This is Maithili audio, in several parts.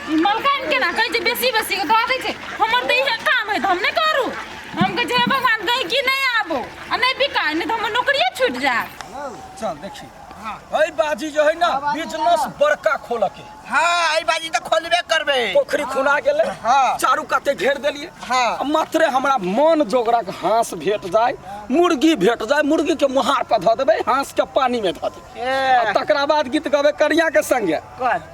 ई मलकाइन केना कहै छै बेसी बेसी के दऽ दै छै हमर तऽ इहे काम है तऽ हम नहि करू हम कहै छै हे भगवान गहिकी नहि आबो आ नहि बिकाय नहि तऽ हमर नौकरिए छूटि जायत चल देखी एहि बाजी जो है ना बिजनेस बड़का खोलऽ के हाँ एहि बाजी तऽ खोलबे करबै पोखरी खुना गेलै हाँ। चारू काते घेर देलियै हाँ। आ मात्रे हमरा मन जोगरक हाँस भेट जाय मुर्गी भेट जाय मुर्गी के मोहार पर धऽ देबै हाँस के पानी में धऽ देबै आ तकरा बाद गीत गबै करिया के संगे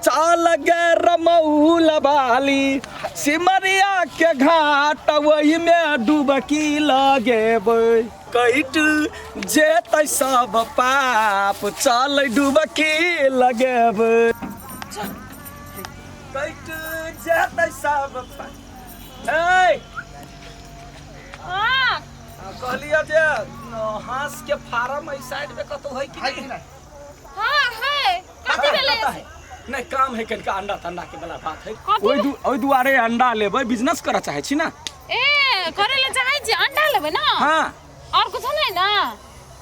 चल गे रमौल बाली सिमरिया के घाट ओहि में डुबकी लगेबै कटि जेतै सब पाप चल डुबकी लगेबै कटि जेतै सब पाप ए हाँ कहलियै जे हाँस के फार्म एहि साइड में कतौ है कि नहीं हाँ है कथी भेलै कतऽ है? नहीं काम है कनिका अंडा तंडा के वाला बात है कथी ओहि दु ओहि दुआरे अंडा लेबै बिजनेस करऽ चाहै छी ना ए करे ले चाहै छी अंडा लेबै ना हाँ और कुछो नहीं ना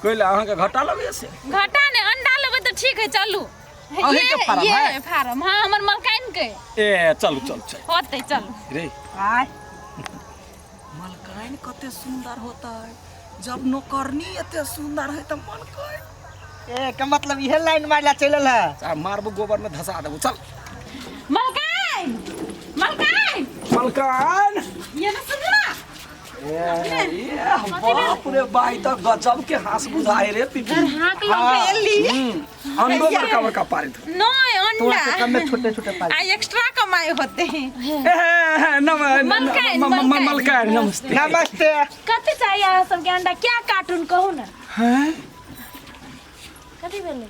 कोई ला अहाँके घाटा लगैया से घाटा नहीं अंडा लेबै तऽ ठीक है चलू अहीं के फार्म ये है? फार्म हाँ हमर मलकाइन के ए चलू चलू चलू होतै चलू रे आय मलकाइन कते सुंदर होता है जब नौकरनी एते सुंदर है तऽ मलकाइन ए के मतलब इहे लाइन मारला चलल है आ मारबो गोबर में धसा देबो चल मलकाइन मलकाइन मलकाइन ये ना सुनू ना ए बाप रे बाई तऽ गजब के हास बुझाए रे पीपी हाँक लग एली अंडो बड़का बड़का पारित नहीं तोरा अंडा के कम में छोटे छोटे पाल आ एक्स्ट्रा कमाई होते हैं ए मलकाइन, मलकाइन। मलकाइन नमस्ते नमस्ते कथी चाहिए अहाँ सबके अंडा क्या कार्टून कहू ना हैं कथी भेलै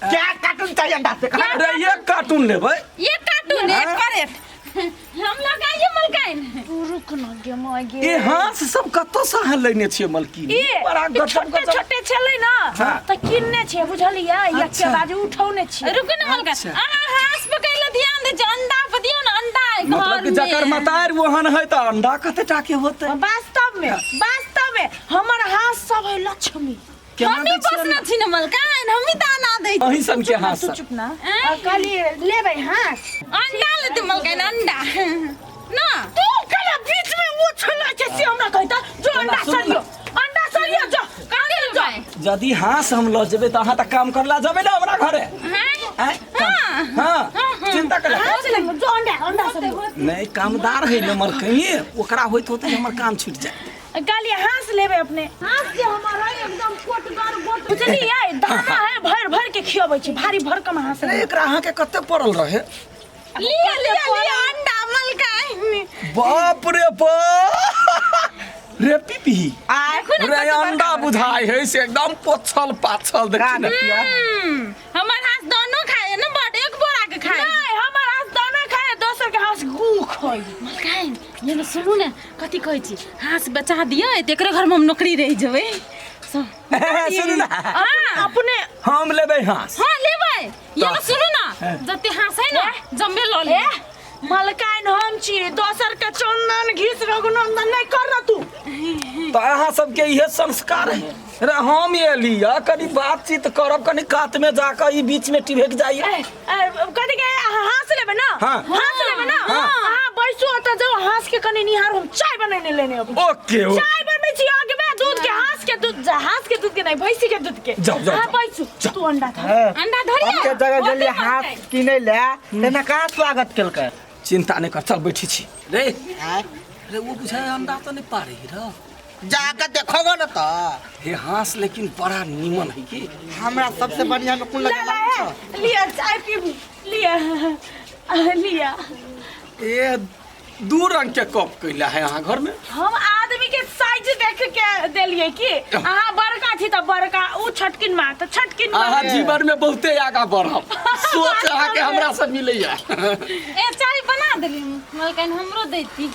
क्या कार्टून चाहिए अंडा से अरे ये कार्टून लेबै ये कार्टून एक परेट हम लगाइए मलकाइन तू रुक न गे माय गे ए हाथ सब कतऽ से अहाँ लेने छियै मलकिनी ई बड़ा ई गजब छोटे गजब छोटे छलै ना हाँ। तऽ किनने छियै बुझलियै एक अच्छा। बाजू उठौने छियै रुकू ना मलकाइन अच्छा। अहाँ हाथ पकड़ ले ध्यान दे अंडा पर दियो ना अंडा है मतलब कि घर जकर में। मतार ओहन है तऽ अंडा कते टा के होतै वास्तव में वास्तव में हमर हाथ सब है लक्ष्मी केना हमही दै छियै पोसने अंडा? छी ने मलकाइन हमही दाना दै छी अहीं सन के हाथ तू सब चुप ना आँय? आ, कहली लेबै हाथ अंडा लेते मलकाइन अंडा ना तू कला बीच में वो छला छै से हमरा कहता जो अंडा सुनू ना। सरियो अंडा सरियो जो कते लेबै यदि हाथ हम लऽ जेबै तऽ अहाँ तऽ काम करला जेबै ने हमरा घरे हैं आँय? हाँ चिंता कर हाथ लेबै जो अंडा अंडा सरियो नहीं कामदार है ने मलकनी ओकरा होइत होते हमर काम छूट जाए कहली हाथ लेबै अपने हाथ जे हमर है एकदम कोटगर गोट बुझलियै दाना है भर भर के खियबै छी भारी भरकम हाथ अरे एकरा अहाँके कते पड़ल रहे लिया लिया लिया अंडा मलकाइन बाप रे बाप रे पीपी आय देखू ने रे कते अंडा बड़का बुझाइ है से एकदम पोछल पाछल देखी ने हमर हाथ दोनों खाए ना बड़ एक बोरा के खाए नहीं हमर हाथ दाना खाए दोसर के हाथ गू खाए मलकाइन ये ने सुनू ने कथी कहै छी हाथ बचा दिअ तऽ एकरे घरमे हम नौकरी रहि जेबै सुनू ने हाँ अपने हम लेबै हाथ हाँ लेबै ये ने सुनू ना जते हाथ है ना जम्मे लऽ ले मलकाइन हम छी दोसर के चंदन घिस रघुनंदन नहीं कर ना तू तऽ अहाँ सबके इहे संस्कार है रे हम एली कनी बातचीत करब कनी कात में जाकऽ ई बीच में टिभक जाइए ए, ए, कथी के हाथ लेबै ना हाँ। हाथ लेबै ना हाँ। अहाँ बैसू ओतऽ जाउ हाथ के कनी निहार हम चाय बनेने लेने अबै ओके ओके चाय बनबै छी अहाँके बे दूध के हाथ के दूध हाथ के दूध के नहीं भैंसी के दूध के जाउ, जाउ, अहाँ जाउ। बैसू जाउ। तू अंडा खा अंडा धरिए हमके जगह गेलियै हाथ किनै लए तेना कहाँ स्वागत केलकै चिंता नहीं कर चल बैठी छी रे आँय? रे वो बुझाय अंडा तो नहीं पारे र जाके देखोगे न तऽ हे हास लेकिन बड़ा नीमन है की हमरा सबसे बढ़िया में कोन लगे ला ला लिया चाय पीबू लिया लिया ए दू रंग के कप कैला है अहाँ घर में हम आदमी के साइज देख के देलिए कि अहाँ बड़का छी तऽ बड़का उ छोटकिन माँ तऽ छोटकिन माँ अहाँ जीवन में बहुते आगा बढ़ब सोच अहाँ के हमरा से मिलैया ए चाय बना देली मलकाइन हमरो देती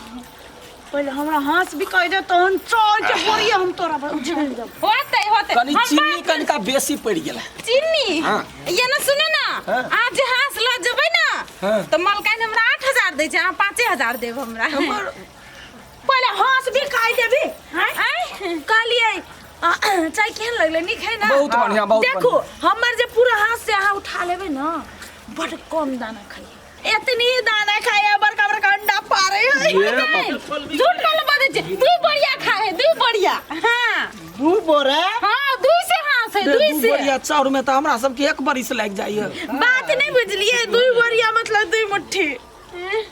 पहिले हमरा हंस भी कह दे तहन चाय के बोरिए हम तोरा पर उछाल देब होते होते कनी हम चीनी बात कनिका बेसी पड़ि गेल चीनी हाँ। ये ना सुने ना हाँ। आज हास ल जेबै ना हाँ। तऽ मलकाइन हमरा 8000 दै छै अहाँ 5000 देब हमरा हमर पहिले हंस भी कह देबी आँय? कहलिए चाय केहन लगलै नीक है ना बहुत बढ़िया, बहुत देखू हमर जे पूरा हाथ से अहाँ उठा लेबै ना बड कम दाना खाइए एतनी दाना खाए है, बड़का बड़का अंडा पारे है। ये बाप। झूठ काल बाजै छै दू बढ़िया खाए है दू बढ़िया। हाँ दू बोरे। हाँ दू से हाथ है रे, दू दू से। बोरिया चाउर में तऽ हमरा सबके एक बरिस लागि जाइए। बात नहीं बुझलिए, दू बोरिया मतलब दू मुट्ठी,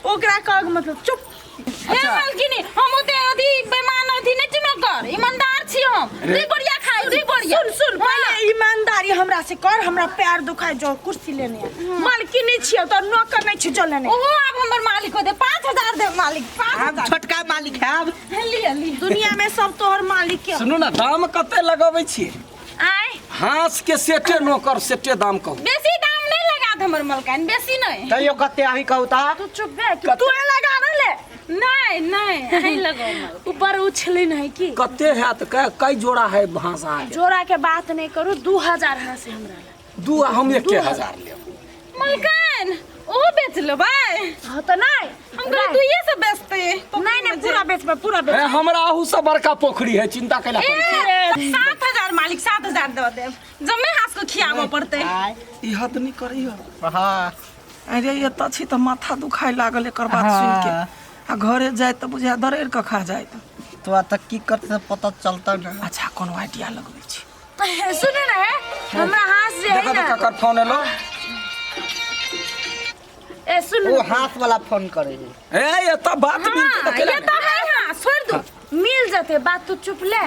ओकरा कह मतलब चुप। हे मालकिनी, हम ओते अथी बेईमान अथी नहीं छी नौकर, ईमानदार छी हम। रे। दू बढ़िया खाए दू बढ़िया। सुन सुन, पहले ईमानदारी हमरा से कर, हमरा पैर दुखाए जो कुर्सी लेने आ। मालकिनी छियो तो नौकर नहीं छी जो लेने। ओहो आब हमर मालिक होते 5000 दे मालिक, पाँच हम हजार। छोटका मालिक है अब। लिअ लिअ। दुनिया में सब तोहर मालिक के। सुनू ना, दाम कते लगबै छियै? आय हाँस के सेटे नौकर सेटे दाम कहू। बेसी दाम नहीं लगात हमर मलकाइन, बेसी नहीं। तैयो कते अहीं कहू तऽ? तू चुप बे, तू ए लगा ना ले। नहीं नहीं अहीं लगाओ मलकाइन। ऊपर उछले नहीं की। कते हैत? कै जोड़ा है हाँस अहाँके? जोड़ा के बात नहीं करू, 2000 हाँस हमरा लग। दू हम 1000 लेब। मलकाइन ओहो बेच लेबै? हाँ तो नहीं। हम कहलियै दुइये से बेचते। नहीं नहीं, पूरा बेचबै, पूरा बेचबै। ए, हमरा अहू से बड़का पोखरी है, चिंता कैला करै छी? ए, 7000 मालिक, 7000 दऽ देब, जमे हाथ को खियाबऽ पड़तै। आय। ई हद नहि करैया। हाँ। अरे एतऽ छी तऽ माथा दुखाय लागल एकर बात सुनि के, आ घरे जाय तऽ बुझाय दरड़ि कऽ खा जायत। तो तऽ की करतै से पता चलता ना। अच्छा कोनो आइडिया लगबै छी। सुने ना है, हमरा हाथ जे है देखा ना। तऽ ककर फोन एलो। ए सुन, ओ हाथ वाला फोन करे है। ए एतऽ बात मिलतै तऽ केना ये तो है हाँ, छोड़ दू। मिल जते बात, तू चुप ले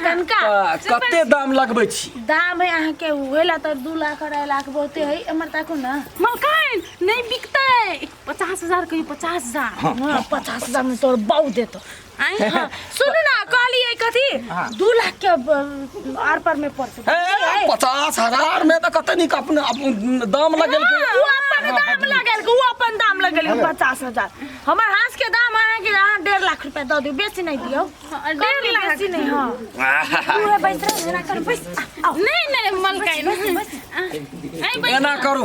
कनका। तऽ कते दाम लगबै छी? दाम है अहाँ के होइला तऽ 2 लाख 2.5 लाख बहुते है, एमहर ताकू ना। मलकाइन नहीं बिकतै, 50000 कहियो 50000। हाँ, 50000 में तोर बाऊ देतो। आइ हाँ, सुनू ना, कहलियै कथी 2 लाख के आर पर में पड़तै। ए 50000 में तऽ कते नीक अपने दाम लगेलकै। उ अपन दाम लगेलकै, उ अपन दाम लगेलकै 50000। हमर हाँस के दाम अहाँके अहाँ 1.5 लाख रुपया दऽ दियौ, बेसी नहीं दियौ। 1.5 लाख बेसी नहीं। हाँ तू है बैस रह, एना कर बैस। आओ। नहीं नहीं मलकाइन, आइ बैस। एना करू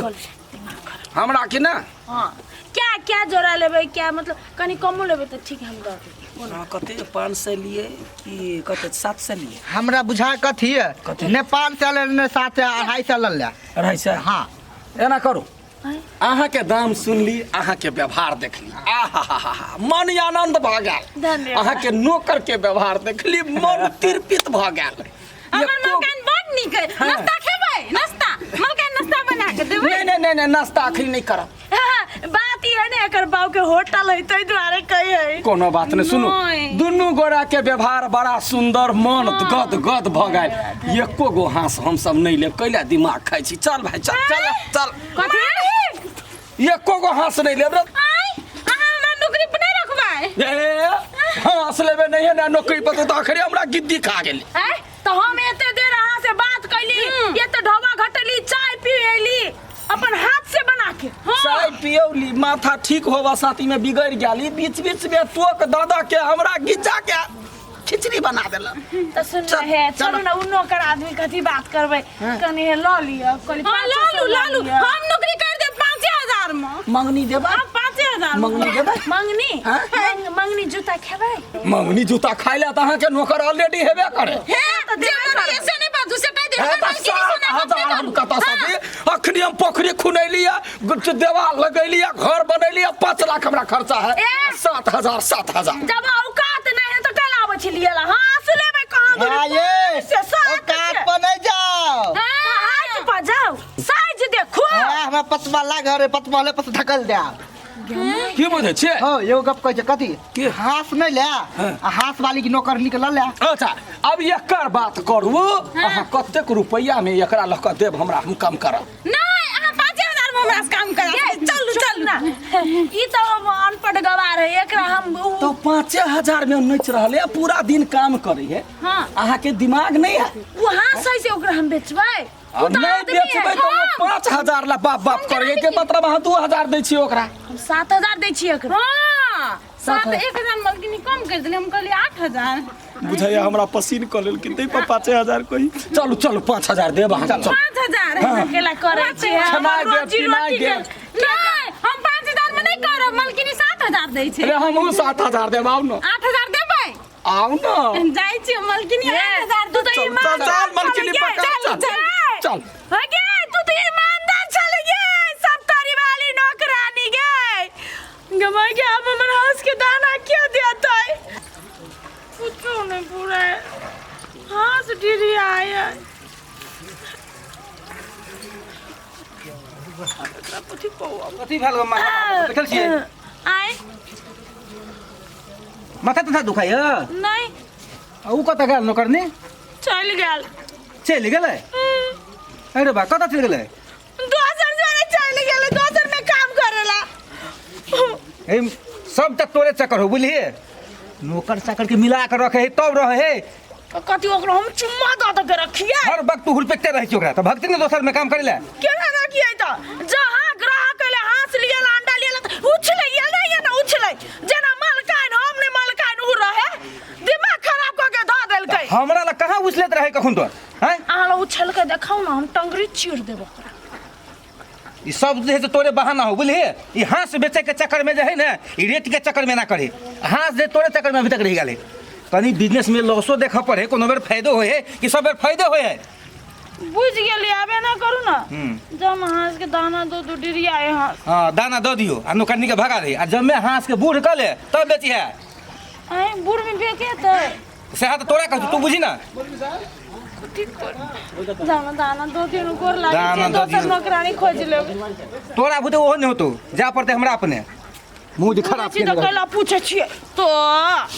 हमरा की ना। हाँ क्या क्या जोड़ा लेबै, क्या मतलब कनि कमो लेबै तऽ ठीक हम दऽ देब। हाँ, कते 500 लिए कि कते 700 लिए? हमरा बुझा कथी है? ने 500 ले ने 700, 250 ले। 250? हाँ। एना करू, अहाँके दाम सुनली, अहाँके व्यवहार देखली, आहा मन आनंद भऽ गेल। धन्यवाद। अहाँके नौकर के व्यवहार देखली, मन तिरपित भऽ गेल। हमर एको- मलकाइन बड नीक है। नाश्ता खेबै? नाश्ता मलकाइन नाश्ता बना के देबै? नहीं नहीं नहीं नहीं, नाश्ता अखनी नहीं करब। हाँ, बात ई है ने एकर बाऊ के होटल है ताहि दुआरे कही है। कोनो बात नहीं, सुनू नहीं। दुनू गोरा के व्यवहार बड़ा सुंदर, मन गद गद भऽ गेल। एको गो हाँस हम सब नहीं लेब, कैला दिमाग खाइ छी। चल भाई चल चल चल। कथी? एको गो हाँस नहीं लेब रे। आइ अहाँ हमरा नौकरी पर नहीं रखबै? ए हाँस लेबे नहीं है ना नौकरी पर, तो आखिरी हमरा गिद्दी खा गेली। आँय, तऽ हम एते देर अहाँ से बात कैली, एते ढोबा घटली, चाय पियली अपन हाथ से बना के। चाय पियौली, माथा ठीक होवा साथी में बिगड़ गेली, बीच बीच में टोक दादा के हमरा गिज्जा के खिचड़ी बना देलक। तऽ सुन चल, हे, चल। चलू ना, उ नौकर आदमी कथी बात करबै, कनि हे लऽ लिअ, कहली हाँ पाँचो लऽ लू सौ लऽ लू, लिअ। हम नौकरी कर देब 5000 में। मंगनी देबै? हाँ, 5000 में। मंगनी देबै? मंगनी? हाँ? मंगनी जूता खेबै? मंगनी जूता खाइ ले तऽ अहाँके नौकर ऑलरेडी हेबे करे। हे जे मरी से नहीं बाजू से कहि दे। हे तऽ 7000 हम कतऽ सँ दी? अखनी हम पोखरी खुनैली है, देवाल लगैली है, घर बनैली है, 5 लाख हमरा खर्चा है। ए! 7000 7000। जब औकात नहीं है तो कल आबै छी लिए ला। हाँ, से लेबै कहाँ दूरी? हाँ, ये। से सात औकात से। पर नहीं जाओ। हाथ पर जाओ, साइज देखो। हाँ, हमरा पतवाला घर है, पतवाले पर से धकल देब। की बुझै छियै? हो, एगो गप कहै छै कथी? की? हाँस नहीं ले, आ हाँस वाली के नौकर निकलल ले। अच्छा अब एकर बात करू, अहाँ कतेक रुपैआ में एकरा लऽ कऽ देब हमरा, हम कम करब। नहीं अहाँ 5000 में हमरा से काम करा। चलू चलू ना, ई तो अनपढ़ गवार है, एकरा हम तो 5000 में नचि रहल है, पूरा दिन काम करे है। हाँ। अहाँके दिमाग नहीं है? उ हाँस है से ओकरा हम बेचबै। आ उ तऽ नहीं आदमी है। बेचबै तऽ ओ 5000 ला बाप बाप करे के मतलब अहाँ 2000 दै छियै ओकरा। हम 7000 दै छियै एकरा। हाँ, सात 1000 मलकिनी कम कर देली, हम कहलियै 8000। बुझाइया हमरा पसीन कऽ लेलखिन तै पर 5000 कही। चलू चलू 5000 देब अहाँ, चलू। 5000 अकेला करै छियै, खेनाइ हमर देब, रोजी पिनाइ रोटी के। देब। नहीं हम 5000 में नहीं करब, मलकिनी 7000 दै छै। अरे हमहूँ 7000 देब, आउ न। 8000 देबै? आउ न। जाइ छियै मलकिनी 8000 तू तऽ चल, ईमानदार चल, मलकिनी छलै गे। पकड़, चल, चल, चल। चल। हे गे, तू तऽ ईमानदार छलै गे, सब तरी वाली नौकरानी गे। डिरियाय एकरा कथी कहू अब? कथी भेल गो माथा देखल छियै आय माथा तथा दुखाइ नहीं आ ऊ कतऽ गेल नौकरनी चलि गेल चलि गेलै अरे बा कतऽ चलि गेलै दोसर जरे चलि गेलै दोसर में काम करेला हे सब तक तोरे चक्कर हो बुझलिए नौकर चाकर के मिला के रखे है तब रहे है कथी ओकरा हम चुम्मा दऽ दऽ के रखिए हर वक्त तू हुरपेकते रहै छी ओकरा तऽ भक्ति ने दोसर में काम करे ला केना रखिए तऽ जहाँ ग्राहक अयलै हाँस लियल अंडा लियल तऽ उछलै ये नहीं ये ना उछलै जेना मलकाइन हम नहि मलकाइन उ रहे दिमाग खराब कऽ के धऽ देलकै हमरा लग कहाँ उछलैत रहे कखन तो हैं अहाँ लग उछल के देखाउ ना हम टंगरी चीर देब ओकरा ई सब जे है से तोरे बहाना हो बुझलिए ई हाँस बेचे के चक्कर में जे है ने ई रेट के चक्कर में ना करे हाँस जे तोरे चक्कर में अभी तक रह गेलै तनी बिजनेस में लॉसो देखऽ पड़े कोनो बेर फायदो होय है कि सब बेर फायदे होय है बुझि गेलियै आब एना करू ने हम्म। जब हाँस के दाना दो दू डिरिया हाँस हाँ दाना दऽ दियौ आ नौकरनी के भगा दे आ जब में हाँस के बूढ़ कऽ ले तब बेची है आँय बूढ़ में बेचेतै सएह तऽ तोरा कहै छौ, तू बुझी ना दाना दाना दो दिन गोर लागै दाना छै दऽ दोसर दियौ। नौकरानी खोजि लेबै तोरा बुते ओहो नहि होतौ जा पड़तै हमरा अपने मुँह जे खराब छी तऽ कैला पूछै छियै तो